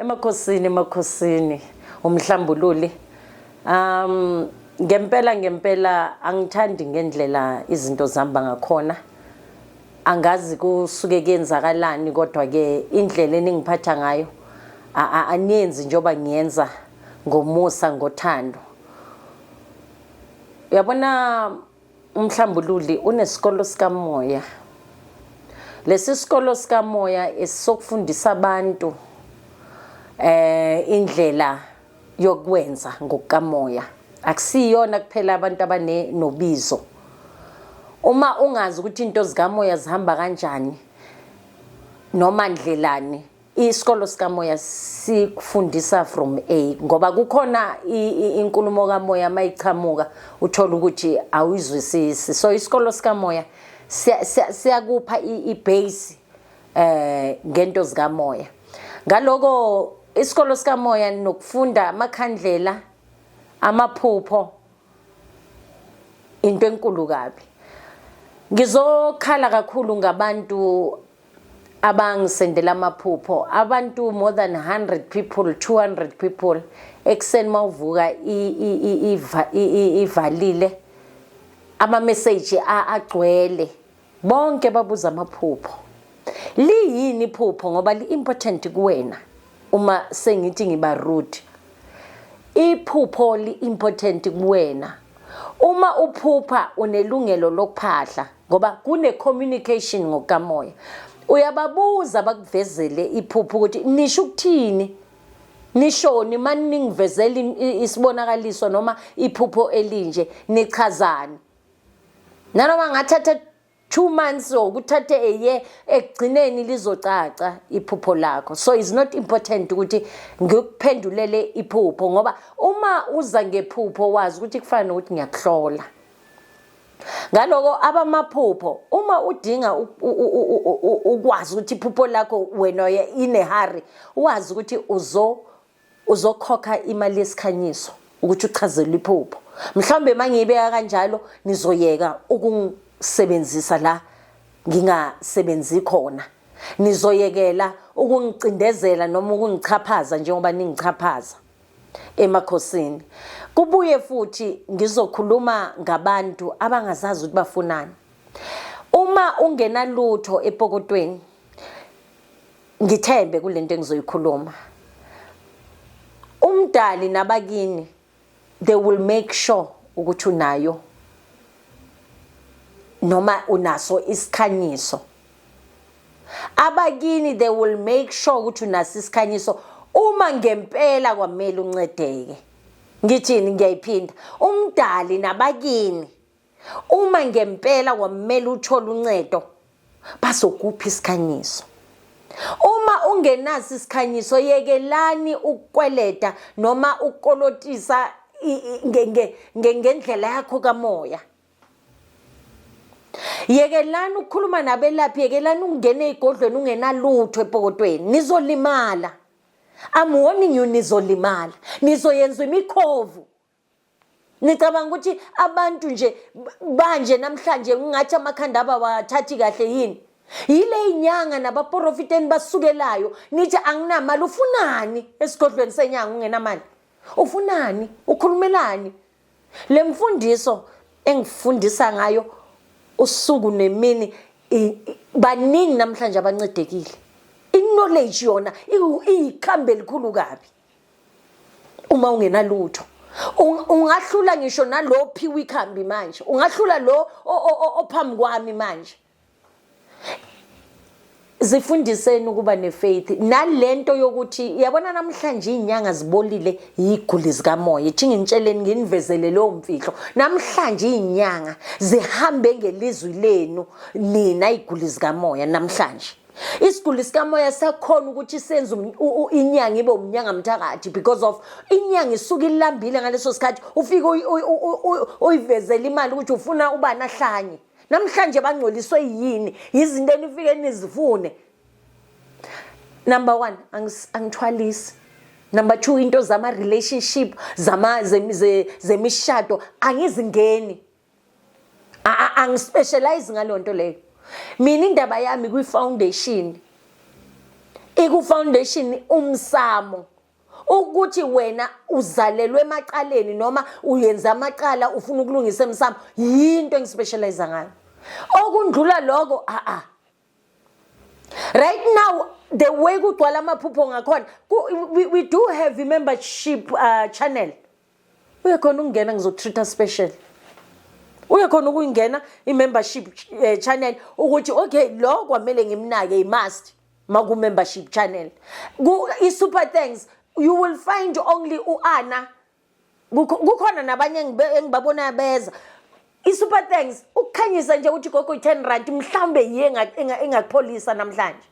Emakhosini, emakhosini, umhlambululi. Ngempela ngempela angithandi ngendlela izinto zihamba ngakhona. Angazi kusuke kuyenzakalani, kodwa ke indlela eningiphatha ngayo aniyenzi njengoba ngiyenza ngomusa, ngothando. Uyabona, umhlambululi unesikolo sikamoya. Lesi sikolo sikamoya esokufundisa abantu indlela yokwenza ngokukamoya. Akusiyona kuphela abantu abane nobizo. Uma ungazi ukuthi into zikamoya zihamba kanjani noma ndlelani, isikolo sikamoya sikufundisa from A, ngoba kukhona inkulumo kamoya mayichamuka uthola ukuthi awuyizwisisi. So isikolo sikamoya siyakupha i-base ngento zikamoya. Ngaloko isikolo sikamoya nokufunda amakhandlela, amaphupho, into enkulu kabi. Ngizokhala kakhulu ngabantu abangisendela amaphupho, abantu more than 100 people, 200 people. Ekuseni mawuvuka ivalile, ama message agcwele, bonke babuza amaphupho. Liyini iphupho? Ngoba li important kuwena. Uma sengithi ngiba rude, iphupho li important kuwena. Uma uphupha unelungelo lokuphahla, ngoba kune communication ngokukamoya. Uyababuza bakuvezele iphupho ukuthi nisho ukuthini, nishoni mani ningivezela isibonakaliso noma iphupho elinje, nichazani. Nanoma ngathatha 2 months or kuthathe a year, ekugcineni lizocaca iphupho lakho. So it's not important ukuthi ngikuphendulele iphupho, ngoba uma uza ngephupho wazi ukuthi kufana nokuthi ngiyakuhlola. Ngaloko abamaphupho, uma udinga ukwazi ukuthi iphupho lakho wena inehari, wazi ukuthi uzokhokha imali yesikhanyiso ukuthi uchazelwe iphupho. Mhlawumbe mangiyibeka kanjalo nizoyeka ukungisebenzisa la ngingasebenzi khona, nizoyekela ukungicindezela noma ukungichaphaza njengoba ningichaphaza emakhosini. Kubuye futhi ngizokhuluma ngabantu abangazazi ukuthi bafunani. Uma ungenalutho epokotweni, ngithembe kulento engizoyikhuluma, umdali nabakini, they will make sure ukuthi unayo noma unaso isikhanyiso. Abakini, they will make sure ukuthi unaso isikhanyiso uma ngempela kwamele uncedeke. Ngithini? Ngiyayiphinda: umdali nabakini, uma ngempela kwamele uthole uncedo, bazokupha isikhanyiso. Uma ungenaso isikhanyiso, yekelani ukukweleta noma ukukolotisa ngendlela yakho kamoya. Yekelani ukukhuluma nabelaphi, yekelani ukungena ey'godlweni ungenalutho epokotweni, nizolimala. I'm warning you, nizolimala, nizoyenza imikhovu. Nicabanga ukuthi abantu nje banje namhlanje kungathi amakhanda abawathathi kahle yini? Yile inyanga nabaprofiteni basukelayo, nithi anginamali. Ufunani esigodlweni senyanga ungenamali? Ufunani? Ukhulumelani? Le mfundiso engifundisa ngayo usuku nemini, baningi namhlanje abancedekile. I-knowledge yona iyikhambi elikhulu kabi. Uma ungenalutho ungahlula ngisho nalo phiwe ikhambi manje, ungahlula lo ophambi kwami manje. Zifundiseni ukuba nefaith nalento yokuthi yabona namhlanje izinyanga zibolile, yiguli zikamoya. Ithi nginitsheleni, nginivezele leyo mfihlo. Namhlanje izinyanga zihambe ngelizwi lenu nina iguli zikamoya. Namhlanje isiguli sikamoya sakhona ukuthi senze inyanga ibe umnyanga mthakathi, because of inyanga isuke ilambile ngaleso sikhathi. Ufike uyivezele imali ukuthi ufuna ubani ahlanye. Namhlanje bangcoliswe yini? Izinto enifike nizifune. Number 1, angithwalisi. Number 2, into zama relationship, zama zemishado angizingeni. Angispecialize ngaleyo nto leyo. Mina indaba yami kwi-foundation. Iku foundation umsamo ukuthi wena uzalelwe emacaleni noma uyenza amacala ufuna ukulungisa emsamo, yinto engispecialize ngayo. Okundlula lokho a a right now, the way kugcwala amaphupho ngakhona, we do have a membership channel. Uyakhona ukungena, ngizokutreat special. Uyakhona ukuyingena i-membership channel ukuthi okay, lo kwamele ngimnake, i-must maku-membership channel. I-super thanks, you will find only u-Ana. Kukhona nabanye engibabonayo beza i-super thanks ukukhanyisa nje ukuthi gogo, i-10 rand mhlawumbe yiye engakupholisa namhlanje,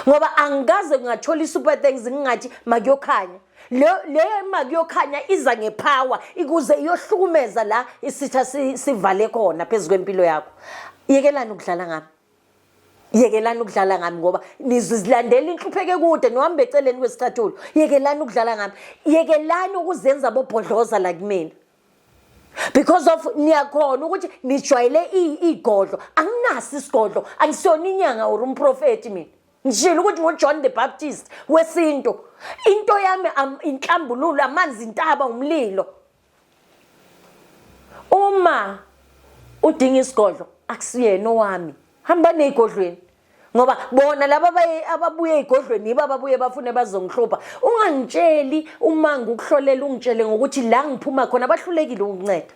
ngoba angikaze ngingathola i-super thanks ngingathi makuyokhanya. Leyo makuyokhanya iza ngepower ikuze iyohlukumeza la isitha sivale khona phezu kwempilo yakho. Yekelani ukudlala ngami, yekelani ukudlala ngami, ngoba nizilandela inhlupheko ekude, nihambe eceleni kwesicathulo. Yekelani ukudlala ngami, yekelani ukuzenza bobhodloza la kumina, because of niyakhona ukuthi nijwayele igodlo. Anginaso isigodlo, angisiyona inyanga or umprofeti. Mina ngishilo ukuthi nguJohn the Baptist wesintu. Into yami inhlambululo, amanzi, intaba, umlilo. Uma udinga isigodlo, akusiyena owami, hamba neyigodlweni, ngoba bona laba ababuye ey'godlweni yibo ababuye bafune bazongihlupha. Ungangitsheli uma ngikuhlolela, ungitshele ngokuthi la ngiphuma khona bahlulekile ukunceda.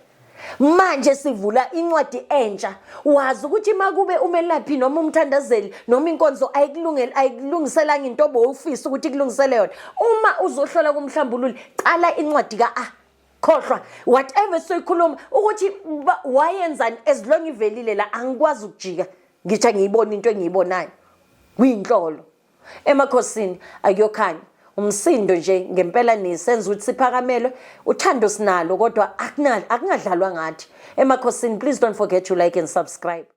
Manje sivula incwadi entsha. Wazi ukuthi makube umelaphi noma umthandazeli noma inkonzo ayikulungeli, ayikulungiselanga into obowufisa ukuthi ikulungisele yona, uma uzohlola kumhlambululi, qala incwadi ka-A. Khohlwa whatever soyikhuluma ukuthi wayenzani, as long ivelile la, angikwazi ukujika ngithi angiyibona into engiyibonayo kuyinhlolo. Emakhosini akuyokhanya umsindo nje ngempela, nisenza ukuthi siphakamelwe uthando sinalo, kodwa akungadlalwa ngathi emakhosini. Please don't forget to like and subscribe.